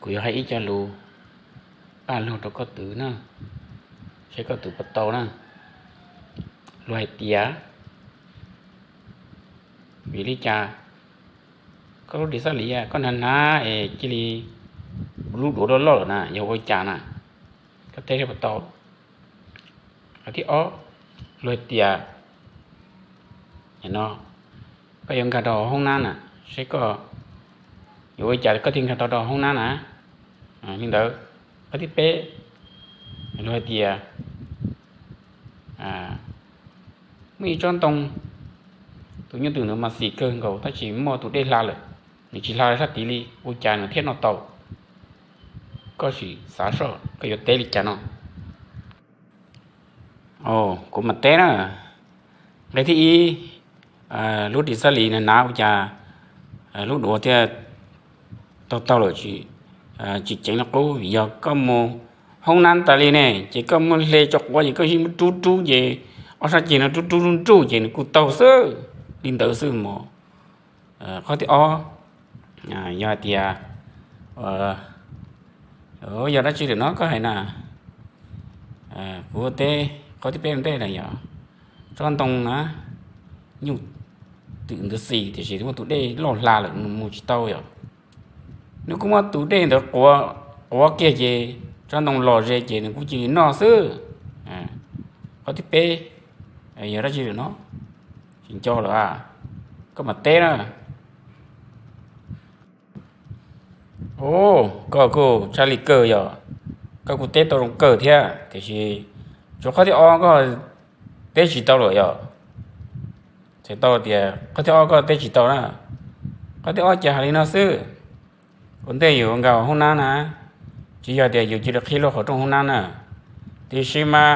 Kuv yuav hais ib co lus paj lug rau koj twv na, seb koj twv puas tau na. Luag hais tias, vim li cas koj lub ris xab lis koj hnav hnav es cia li lub duav loj loj lawm na, yog ua cas na? Koj teb seb puas tau. Qhov thib ob, luag hais tias no, koj yuav nkag rau hauv hoob nab na, seb koj yuav ua cas koj thiaj nkag tau rau hauv hoob nab na. Li ntawd, qhov thib peb, luag hais tias muaj ib tsob ntoo, tus nyuj twm ntawd mas xim kawg nkaus tab sis muaj tus dej hla lawm, nws tsis hla sab tid li, ua cas nws thiaj noj tau? Koj sim xav soj koj yuav teb li cas no. Kuv mam teb na. Nqe thib ib, lub ris xab lis na hnav ua cas lub duav thiaj tau taug lawm, tsis ceev li qub? Yog koj mus hoob nab tas li ne, ces koj muab hle tso quav ces koj yeej muab rub rub ces ob sab ceg no rub rub nruj nruj ces nws kuj taug xwb. Li ntawd xwb mog. Qhov thib ob, yog hais tias, yog dab tsi lawm no koj hais na? Kuv teb qhov thib peb ntej na yog tsob ntoo na, nyuj twm ntawd xis tiam sis muaj tus dej loj hla lawm nws mus tsis tau yom. Nws kuj muab tus dej ntawd quav kiag ces tsob ntoo los ze ces nws kuj cia li noj xwb. Qhov thib peb, yog dab tsi lawm no? Tsis nco lawm a, koj mam teb na. Koj kuj tshaj li kawg yog, koj kuj teb tau zoo kawg thiab tiam sis tsuas qhov thib ob koj teb tsis tau lawm yog. Txhais tau tias qhov thib ob koj teb tsis tau na. Qhov thib ob ces hais li no xwb. Ua ntej yus nkag hauv hoob nab na, tsis yog tias yus cia li qhib lub qhov rooj hoob nab na. Tiam sis mas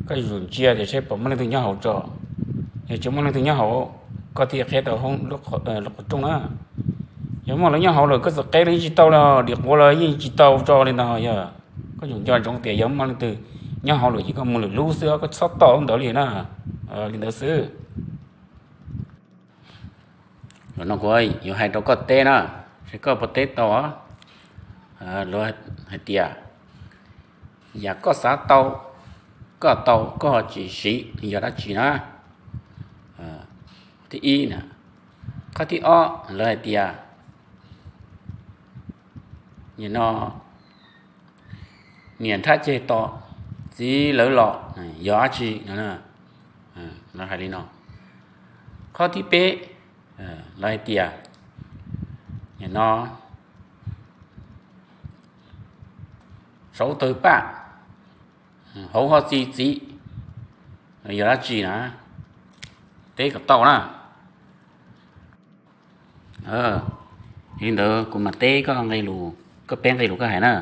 koj yuav tsum ntsia tias seb puas muaj leej twg nyob hauv tso. Yog tsis muaj leej twg nyob hauv, koj thiaj qhib tau lub qhov rooj na. Yog muaj lawv nyob hauv lawm koj txawm qhib los yeej tsis tau li, dim quav los yeej tsis tau tso li ntag. Yog koj yuav tsum nco ntsoov tias yog muaj leej twg nyob hauv lawm ces koj mus lwm lub xwb, koj txhob tom ntawd li na. Li ntawd xwb. Zaum no kuv yuav hais rau koj teb na, seb koj puas teb tau. Lawv hais tias yam koj xav tau, koj tau koj tsis siv yog dab tsi na? Thib ib na. Qhov thib ob lawv hais tias, nim no niam nrhab ceg tos txiv lawv los yog dab tsi no? Lawv hais li no. Qhov thib peb, lawv hais tias, nim no saud tawg paj, hauv ho txi txiv, yog dab tsi na? Teb kom tau na. Li ntawd kuv mam teb koj nqe lus, koj peb nqe lus koj hais na.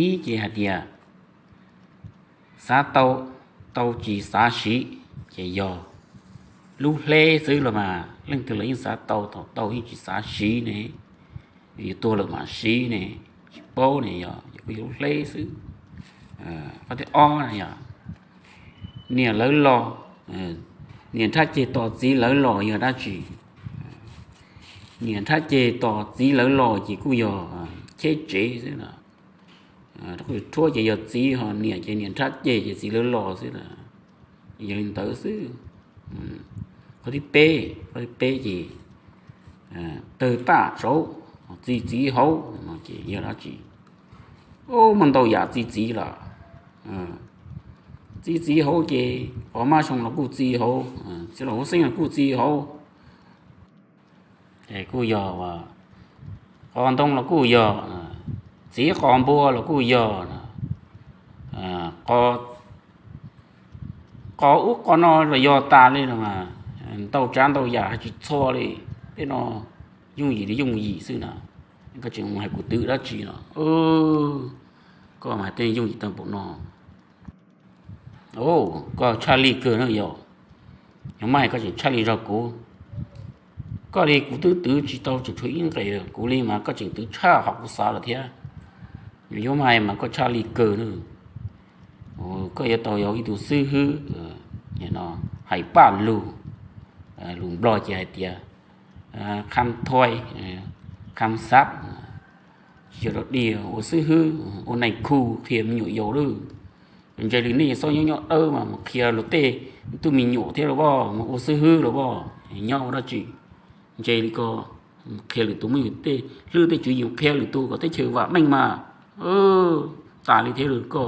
Ib ces hais tias xav tau, tau tsis xav siv, ces yog lub hleb xwb los mas leej twg los yeej xav tau, thaum tau yeej tsis xav siv ne, yus tuag lawm mam siv ne, tsis paub ne, yog yus kuj yog lub hleb xwb. Qhov thib ob yog niam lawv los, niam nrhab ceg tos txiv lawv los yog dab tsi? Niam nrhab ceg tos txiv lawv los ces kuj yog cheb tsev xwb na. Rhuab ces yog txiv, ho niam ces niam nrhab ceg ces txiv lawv los xwb na. Yog li ntawd xwb. Qhov thib peb, qhov thib peb ces tawg paj saud, txi txiv hauv ces yog dab tsi? Muaj ntau yam txi txiv lawm. Txi txiv hauv ces qos mab xyoo los kuj txi hauv, txiv laum huab xeeb los kuj txi hauv. Kuj yog, qos ntoo los kuj yog, txiv qos npua los kuj yog, qos ub qos no los yog tas li no mas, ntau tsav ntau yam hais tsis txhua li. Tej no yooj yim li yooj yim xwb na. Koj tseem mus hais kuv twv dab tsi no? Koj mas hais tej yooj yim tag npaum no. Koj tshaj lij kawg na yog. Yog mas koj tseem tshaj lij zog kuv. Koj li kuv twb twv tsis tau tseem tshuav ib nqes, kuv li mas koj tseem twv tshaj qhov kuv xav lawm thiab. Yuav mas mas koj tshaj lij kawg na. Koj yuav tau yog ib tug xib hwb hais paj lug, lus Nplog ces hais tias kham thuai, kham xab. Yog dog dig ua xib hwb, ua neeg khu qhia me nyuam yaus lawm. Ntshe li nej xob nyob nyob dawb mas mus qhia luag tej tug me nyuam thiab los as, mus ua xib hwb los as, nyob ua dab tsi. Ntshe li ko, qhia lwm tus, muaj tej hlwb tej tswv yim qhia lwm tus kom teb chaws vam meej mas tas li thiab lawm ko.